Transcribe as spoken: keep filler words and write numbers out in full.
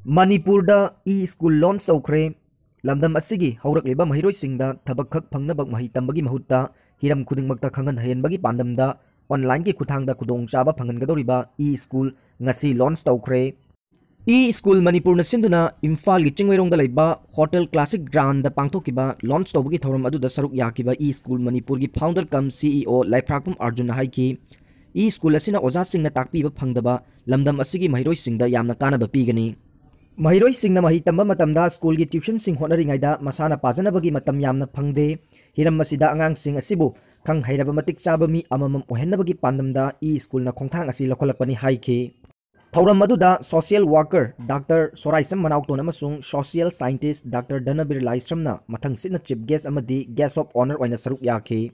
ꯃꯅꯤꯄꯨꯔꯗ E school launch ꯇꯧꯈ꯭ꯔꯦ꯫ ꯂꯝꯗꯝ ꯑꯁꯤꯒꯤ ꯍꯧꯔꯛꯂꯤꯕ ꯃꯍꯩꯔꯣꯏꯁꯤꯡꯗ ꯊꯕꯛ ꯈꯛ ꯐꯪꯅꯕ ꯃꯍꯩ ꯇꯝꯕꯒꯤ ꯃꯍꯨꯠꯇ ꯍꯤꯔꯝ ꯈꯨꯗꯤꯡꯃꯛꯇ ꯈꯪꯍꯟ ꯍꯩꯍꯟꯕꯒꯤ ꯄꯥꯟꯗꯝꯗ ꯑꯣꯟꯂꯥꯏꯟꯒꯤ ꯈꯨꯠꯊꯥꯡꯗ ꯈꯨꯗꯣꯡꯆꯥꯕ ꯐꯪꯍꯟꯒꯗꯧꯔꯤꯕ ꯏ ꯁ꯭ꯀꯨꯜ ꯉꯁꯤ ꯂꯣꯟꯆ ꯇꯧꯈ꯭ꯔꯦ꯫ ꯏ ꯁ꯭ꯀꯨꯜ ꯃꯅꯤꯄꯨꯔꯅ ꯁꯤꯟꯗꯨꯅ ꯏꯝꯐꯥꯜꯒꯤ ꯆꯤꯡꯃꯩꯔꯣꯡꯗ ꯂꯩꯕ ꯍꯣꯇꯦꯜ ꯀ꯭ꯂꯥꯁꯤꯛ ꯒ꯭ꯔꯥꯟꯗ ꯄꯥꯡꯊꯣꯛꯈꯤꯕ ꯂꯣꯟꯆ ꯇꯧꯕꯒꯤ ꯊꯧꯔꯝ ꯑꯗꯨꯗ ꯁꯔꯨꯛ ꯌꯥꯈꯤꯕ ꯏ ꯁ꯭ꯀꯨꯜ ꯃꯅꯤꯄꯨꯔꯒꯤ ꯐꯥꯎꯟꯗꯔ ꯀꯝ ꯁꯤ ꯏ ꯑꯣ ꯂꯥꯏꯐ꯭ꯔꯥꯛꯄꯝ ꯑꯥꯔꯖꯨꯟꯅ ꯍꯥꯏꯈꯤ, ꯏ ꯁ꯭ꯀꯨꯜ ꯑꯁꯤꯅ ꯑꯣꯖꯥꯁꯤꯡꯅ ꯇꯥꯛꯄꯤꯕ ꯐꯪꯗꯕ ꯂꯝꯗꯝ ꯑꯁꯤꯒꯤ ꯃꯍꯩꯔꯣꯏꯁꯤꯡꯗ ꯌꯥꯝꯅ ꯀꯥꯟꯅꯕ ꯄꯤꯒꯅꯤ꯫ ꯃꯍꯩꯔꯣꯏꯁꯤꯡꯅ ꯃꯍꯩ ꯇꯝꯕ ꯃꯇꯝꯗ ꯁ꯭ꯀꯨꯜꯒꯤ ꯇ꯭ꯌꯨꯁꯟꯁꯤꯡ ꯍꯣꯠꯅꯔꯤꯉꯩꯗ ꯃꯁꯥꯅ ꯄꯥꯖꯅꯕꯒꯤ ꯃꯇꯝ ꯌꯥꯝꯅ ꯐꯪꯗꯦ꯫ ꯍꯤꯔꯝ ꯑꯁꯤꯗ ꯑꯉꯥꯡꯁꯤꯡ ꯑꯁꯤꯕꯨ ꯈꯪ ꯍꯩꯔꯕ ꯃꯇꯤꯛ ꯆꯥꯕ ꯃꯤ ꯑꯃꯃꯝ ꯑꯣꯏꯍꯟꯅꯕꯒꯤ ꯄꯥꯟꯗꯝꯗ ꯏ ꯁ꯭ꯀꯨꯜꯅ ꯈꯣꯡꯊꯥꯡ ꯑꯁꯤ ꯂꯧꯈꯠꯂꯛꯄꯅꯤ ꯍꯥꯏꯈꯤ꯫ ꯊꯧꯔꯝ ꯑꯗꯨꯗ social worker doctor Soraisam Manaoton ꯑꯃꯁꯨꯡ ꯁꯣꯁꯤꯌꯦꯜ ꯁꯥꯏꯟꯇꯤꯁ ꯗꯥꯛꯇꯔ ꯙꯅꯕꯤꯔ ꯂꯥꯏꯁ꯭ꯔꯝꯅ ꯃꯊꯪꯁꯤꯠꯅ ꯆꯤꯐ ꯒꯦꯁ ꯑꯃꯗꯤ ꯒꯦꯁ ꯑꯣꯐ ꯑꯣꯅꯔ ꯑꯣꯏꯅ ꯁꯔꯨꯛ ꯌꯥꯈꯤ꯫